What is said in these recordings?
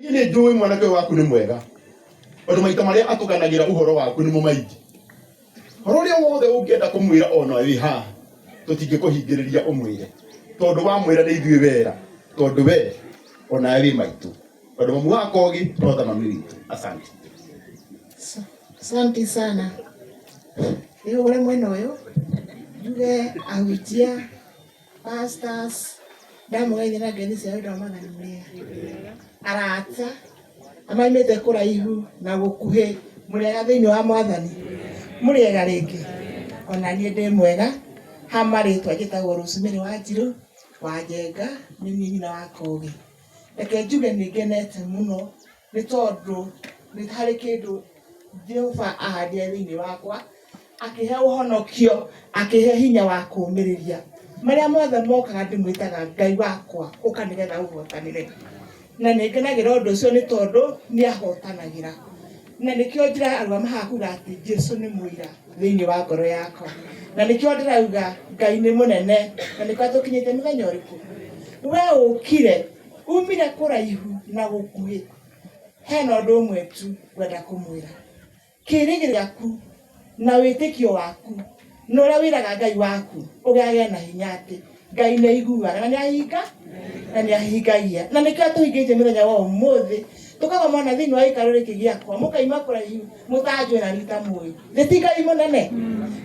Niĩ nĩ njũĩ mwanake ũyũ waku nĩ mwega, tondũ maita marĩa atũganagĩra ũhoro waku nĩmo maingĩ. Ũhoro ũrĩa wothe ũngĩenda kũmwĩra ona wĩ haha, tũtingĩkũhingĩrĩria ũmwĩre, tondũ wamwĩra nĩ ithuĩ wera, tondũ we onawe wĩ maitũ, tondũ mamu wa Kogi no ta mami witũ. Asante. Asante sana. Nĩhũre mwena ũyũ njuge ahunjia pastors ndamũgeithia na ngeithi cia wendo wa Mwathani mũrĩega. Arata amaimĩte kũraihu na gũkuhĩ mũrĩega thĩinĩ wa Mwathani mũrĩega rĩngĩ ona niĩ ndĩ mwega ha marĩtwa njĩtagwo Rosemary Wanjirũ wa Njenga nĩ niĩ nyina wa Kogi. Reke njuge nĩ ngenete mũno nĩ tondũ nĩ harĩ kĩndũ Jehova ahandire thĩinĩ wakwa akĩhe ũhonokio akĩhe hinya wa kũũmĩrĩria marĩa mothe mokaga ndĩmwĩtaga Ngai wakwa ũka nĩgetha ũhotanĩre na nĩ ngenagĩra ũndũ ũcio nĩ tondũ nĩ ahotanagĩra na nĩkĩo ndĩrarũgama haha kuga atĩ Jesu nĩ mũira thĩinĩ wa ngoro yakwa na nĩkĩo ndĩrauga Ngai nĩ mũnene na nĩkĩo atũkinyĩte mũthenya ũrĩkũ we ũkire umire kũraihu na gũkuhĩ hena ũndũ ũmwe tu ngwenda kũmwĩra kĩrĩgĩrĩro gĩaku na wĩtĩkio waku na ũrĩa wĩraga Ngai waku ũgĩage na hinya atĩ Ngai nĩ aiguaga na nĩ ahinga na nĩ ahingagia na nĩkĩo atũhingĩtie mũthenya wa ũmũthĩ tũkagomana thĩinĩ wa gĩikaro gĩkĩ gĩakwa mũkaima kũraihu mũtanjũĩ na niĩ itamũĩ thĩ ti Ngai mũnene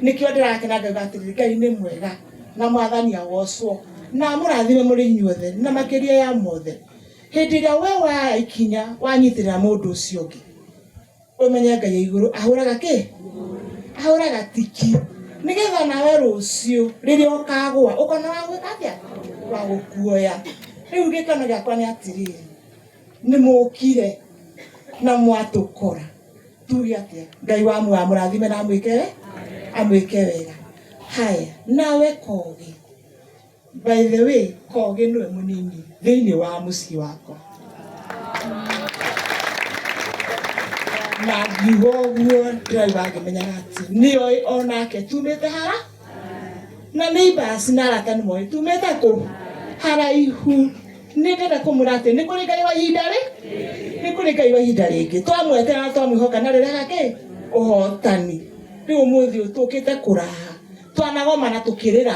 nĩkĩo ndĩrakena ngauga atĩrĩrĩ Ngai nĩ mwega na mwathani agocwo na amũrathime mũrĩ inyuothe na makĩria ya mothe hĩndĩ ĩrĩa we waya ikinya wanyitĩrĩra mũndũ ũcio ũngĩ ũmenye Ngai ya igũrũ ahũraga kĩ ahũraga tiki nĩgetha nawe rũciũ rĩrĩa ũkagũa ũkona wa gwĩka atĩa wa gũkuoya rĩu gĩkeno gĩakwa nĩ atĩrĩrĩ nĩ mũkire na mwatũkora tuge atĩa Ngai wa muoyo amũrathime na amwĩke amwĩke wega haya nawe Kogi By the way, Kogi nĩwe mũnini thĩinĩ wa mũciĩ wakwa. Na ngiuga ũguo ndĩrauga ngĩmenyaga atĩ nĩoĩ onake tumĩte hara na neighbors na arata nĩ moĩ tumĩte kũ haraihu. Nĩ ndĩrenda kũmwĩra atĩ nĩ kũrĩ Ngai wa ihinda rĩ nĩ kũrĩ Ngai wa ihinda rĩngĩ twamwetera na twamwĩhoka na rĩrehaga kĩ ũhotani. Rĩu ũmũthĩ ũyũ tũkĩte kũraha twanagomana tũkĩrĩra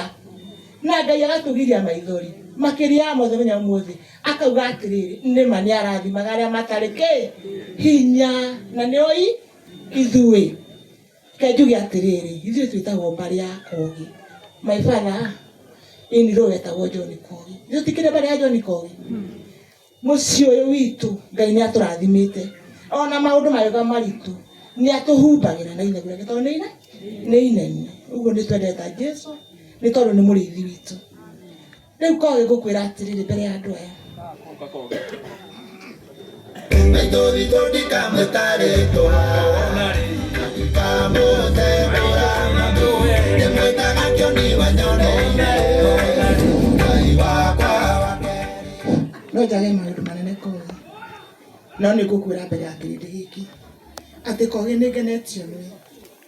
na Ngai agatũgiria maithori makĩria ya mothe mũthenya ũmũthĩ akauga atĩrĩrĩ nĩma nĩ arathimaga arĩa matarĩ kĩ hinya na nĩoi ithuĩ reke njuge atĩrĩrĩ ithuĩ twĩtagwo mbarĩ ya Kogi my father in law etagwo John Kogi ithuĩ tikĩrĩ mbarĩ ya John Kogi Mũciĩ ũyũ witũ Ngai nĩ atũrathimĩte ona maũndũ magĩũka maritũ nĩ atũhumbagĩra na ithegũ rĩake tondũ nĩ inene ũguo nĩ twendete Jesu nĩ tondũ nĩ mũrĩithi witũ. Rĩu Kogi ngũkwĩra atĩrĩrĩ mbere ya andũ aya. Maitũ witũ ndikamwĩta rĩtwa ndikamũtembũra ndĩmwĩtaga kĩoni wanyoneire Ngai wakwa wake No njage maũndũ manene Kogi, no nĩ ngũkwĩra mbere ya kĩrĩndĩ gĩkĩ atĩ Kogi nĩ ngenetio nĩwe.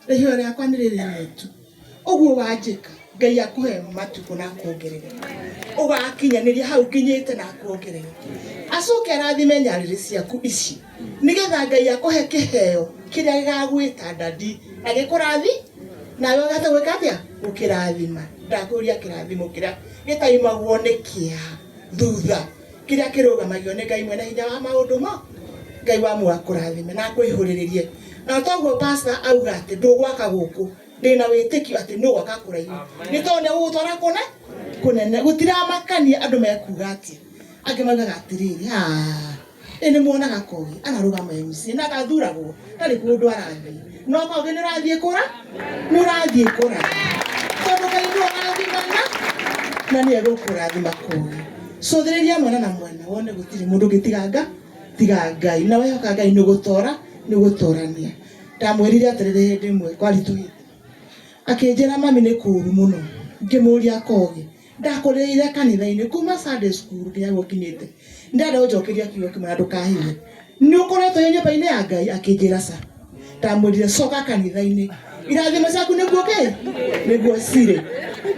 Rĩhio rĩakwa nĩ rĩrĩ rĩmwe tu. Ũguo wanjĩka, Ngai akũhe matukũ na akuongerere. Ũgakinyanĩria hau nginyĩte na akuongerere. Acoke arathime nyarĩrĩ ciaku ici nĩgetha Ngai akũhe kĩheo kĩrĩa gĩgagwĩta ndadi na gĩkũrathi nawe ũgate gwĩka atĩa gũkĩrathima. Ndakũria kĩrathimo kĩrĩa gĩtaimagwo nĩ kĩeha thutha kĩrĩa kĩrũgamagio nĩ Ngai mwene hinya wa maũndũ mo Ngai wa muoyo akũrathime na akwĩihũrĩrĩrie na toguo pastor auga atĩ ndũgwaka gũkũ ndĩna wĩtĩkio atĩ nĩ ũgwaka kũraihu nĩ tondũ nĩ ũgũtwara kũne kũnene gũtiramakania andũ mekuga atĩa angĩ maugaga atĩrĩrĩ "Ah, ĩ nĩ muonaga Kogi ararũgama MC na agathuragwo ndarĩ kũndũ arathiĩ no Kogi nĩ ũrathiĩ kũra nĩ ũrathiĩ kũra tondũ Ngai nĩ ũrathimana na nĩ egũkũrathima Kogi cũthĩrĩria mwena na mwena wone gũtirĩ mũndũ ũngĩ tiga nga tiga Ngai na wehoka Ngai nĩ ũgũtora nĩ ũgũtorania ndamwĩrire atĩrĩrĩ hĩndĩ ĩmwe kwaritũhĩte akĩnjĩra mami nĩ kũũru mũno ngĩmũria Kogi Ndakũrĩire kanitha-inĩ kuma Sunday school nginya guo nginyĩte. Ndĩrenda ũnjokeria kiugo kĩmwe na ndũkahithe. Nĩ ũkoretwo wĩ nyũmba-inĩ ya Ngai? Akĩnjĩra ca. Ndamwĩrire coka kanitha-inĩ. Irathimo ciaku nĩkuo kĩ? Nĩguo cirĩ.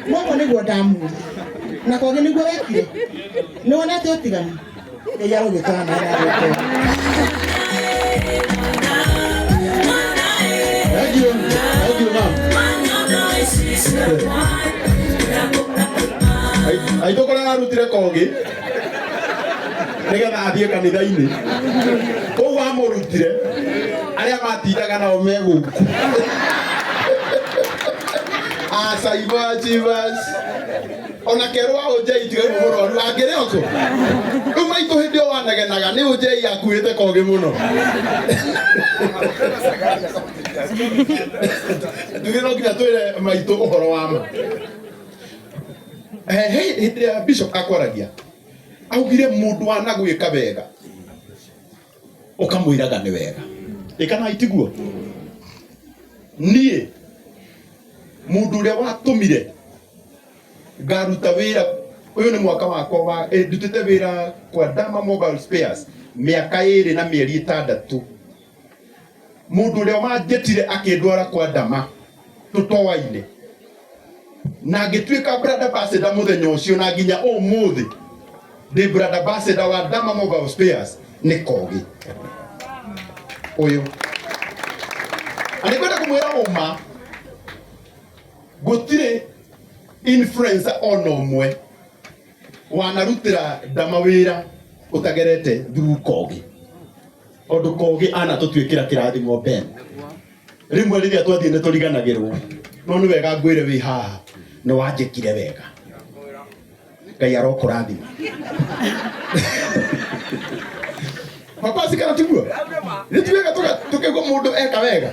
Mwoguo nĩguo ndamwĩrire. Na kwangĩ nĩguo wekire? Nĩ wonete ũtiganu? Ngai arogĩtwana na gũkũ. Thank you. Thank you, ma'am. Aitå kå rä a arutire kogä nä getha athiä kanitha-inä kũu amũrutire arĩa matindaga nao me gũkũ acaibachibas ona kerwo wa ũnjei tiga rĩu mũrwaru angĩrĩ okũ rĩu maitũ hĩndĩ ĩyo wanegenaga nĩ ũnjei akuĩte kogĩ mũno tuge no nginya twĩre maitũ ũhoro wa ma. Hĩndĩ ĩrĩa bishop akwaragia augire mũndũ wanagwĩka wega ũkamwĩraga nĩ wega ĩkana itiguo niĩ mũndũ ũrĩa watũmire ngaruta wĩra ũyũ nĩ mwaka wakwa wa ndutĩte wĩra kwa Dama Mobile Spares mĩaka 2 na mĩeri 6 mũndũ ũrĩa wanjĩtire akĩndwara kwa Dama tũtoaine na ngĩtuĩka brand ambassador mũthenya ũcio na nginya ũmũthĩ ndĩ brand ambassador wa Dama Mobile Spares nĩ Kogi ũyũ. Na nĩngwenda kũmwĩra ũma gũtirĩ influencer ona ũmwe wanarutĩra Dama wĩra ũtagerete through Kogi tondũ Kogi anatũtuĩkĩra kĩrathimo Ben rĩmwe rĩrĩa twathiĩ nĩ tũriganagĩrwo no nĩ wega ngwĩre wĩ haha nĩ wanjĩkire wega Ngai arokũrathima papa sikana tiguo nĩ ti wega tũkĩgua mũndũ eka wega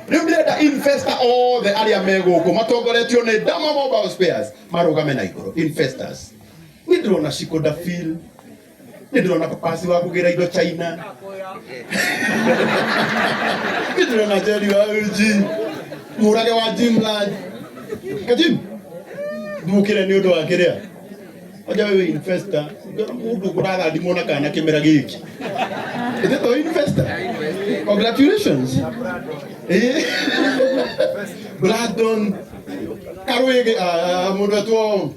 rĩu ndĩrenda investor othe arĩa me gũkũ matongoretio nĩ Dama Mobile Spares marũgame na igũrũ investors nĩ ndĩrona Shiko Dafil nĩ ndĩrona papasi wa kũgĩra indo China nĩ ndĩrona Jerry wa UG mũrage wa Jimland kajim ndũkĩre nĩ ũndũ wa kĩrĩa oja wewe investor mũndũ kũrathandimwo na kana kĩmera gĩkĩ Is it the investor? Congratulations. Brandon Karwege mũndũ etwo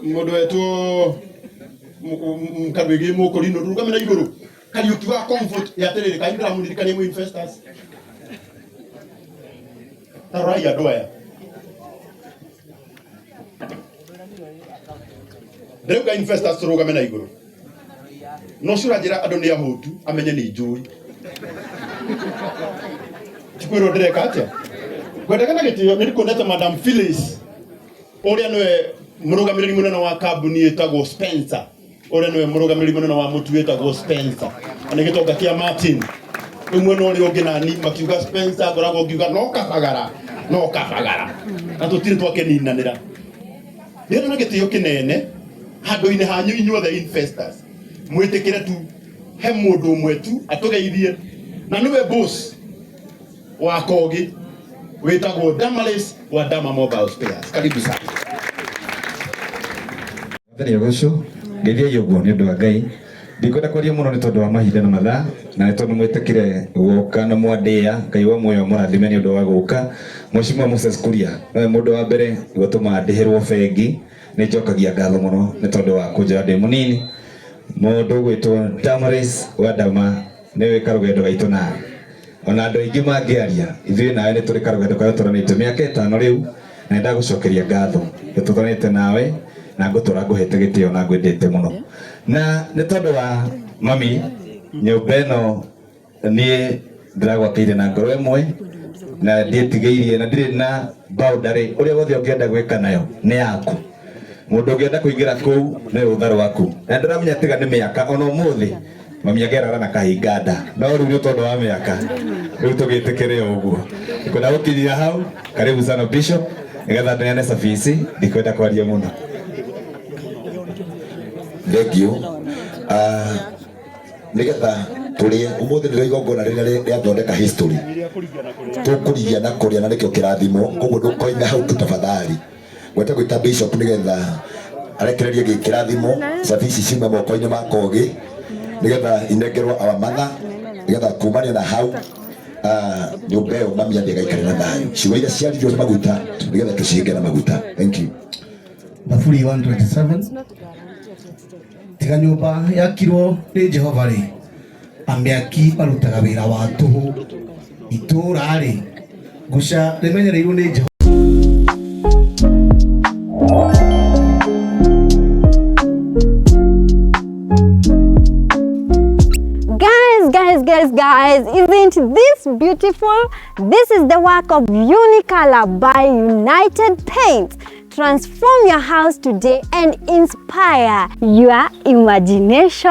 mũndũ etwo Karwege mũkũrinũ rũgame na igũrũ Kariũki wa Comfort ya atĩrĩrĩ kaĩ ndĩramũririkania mwĩ investors tarorai andũ aya ndĩrauga investors tũrũgame na igũrũ no ũcio ũranjĩra andũ nĩ ahũtu amenye nĩ njũĩ tikwĩrwo ndĩreka atĩa ngwendaga na gĩtĩo nĩ ndikuonete Madam Phyllis ũrĩa nĩwe mũrũgamĩrĩri mũnene wa kambuni ĩtagwo Spencer ũrĩa nĩwe mũrũgamĩrĩri mũnene wa mũtu wĩtagwo Spencer na nĩ gĩtonga kĩa Martin rĩu mwena ũrĩa ũngĩ nani makiuga Spencer ngoragwo ngiuga no kabagara no kabagara na tũtirĩ twakĩninanĩra ndĩrenda na gĩtĩo kĩnene handũ-inĩ hanyu inyuothe investors mwĩtĩkĩre tu he mũndũ ũmwe tu atũgeithie na nĩwe boss wa Kogi wĩtagwo Damaris wa Dama Mobile Spares. Karibu sana. Mwathani agocwo ngeithiai ũguo nĩ ũndũ wa Ngai ndikwenda kwaria mũno nĩ tondũ wa mahinda na mathaa na nĩ tondũ mwĩtĩkire gũka na mwandĩa Ngai wa muoyo mũrathime nĩ ũndũ wa gũka. Mheshimiwa Moses Kuria nowe mũndũ wa mbere gũtũma ndĩhĩrwo bengi nĩ njokagia ngatho mũno nĩ tondũ wa kũnjoya ndĩ mũnini. Mũndũ ũgwĩtwo Damaris wa Dama nĩwe karũgendo gaitũ nawe ona andũ aingĩ mangĩaria ithuĩ nawe nĩ tũrĩ karũgendo karĩa tũranĩte mĩaka 5 rĩu na nĩndagũcokeria ngatho nĩtũtũranĩte nawe na ngũtũra ngũhete gĩtĩo na ngwendete mũno na nĩ tondũ wa mami nyũmba ĩno niĩ ndĩragwakĩire na ngoro ĩmwe na ndiĩtigĩirie na ndirĩ na boundary ũrĩa wothe ũngĩenda gwĩka nayo nĩ yaku mũndũ ũngĩenda kũingĩra kũu nĩ rũtha rwaku na ndĩramenya tiga nĩ mĩaka ona ũmũthĩ mami angerara na kahinga nda no rĩu nĩ tondũ wa mĩaka rĩu tũgĩtĩkĩre o ũguo ngwenda gũkinyia hau. Karibu sana Bishop nĩgetha neane cabici ndikwenda kwaria mũno. Thank you. Nĩgetha tũrĩe ũmũthĩ nĩrĩo igongona rĩrĩa rĩathondeka history tũkũrigia na kũrĩa na nĩkĩo kĩrathimo koguo ndũkoime hau tu tafadhali ngwete gwĩta Bishop nĩgetha arekererie gĩkĩrathimo cabici ciume moko-inĩ ma Kogi nĩgetha inengerwo our mother nĩgetha kumania na hau nyũmba ĩyo mami athiĩ agaikare na thayũ ciugo iria ciaririo nĩ maguta nĩgetha tũciĩke na maguta. Thank you. Thaburi 127. Tiga nyũmba yakirwo nĩ Jehova rĩ, amĩaki marutaga wĩra wa tũhũ. Itũũra rĩ, guca rĩmenyereirwo nĩ Jehova. Guys, guys, guys, guys, isn't this beautiful? This is the work of Unicolor by United Paints. Transform your house today and inspire your imagination.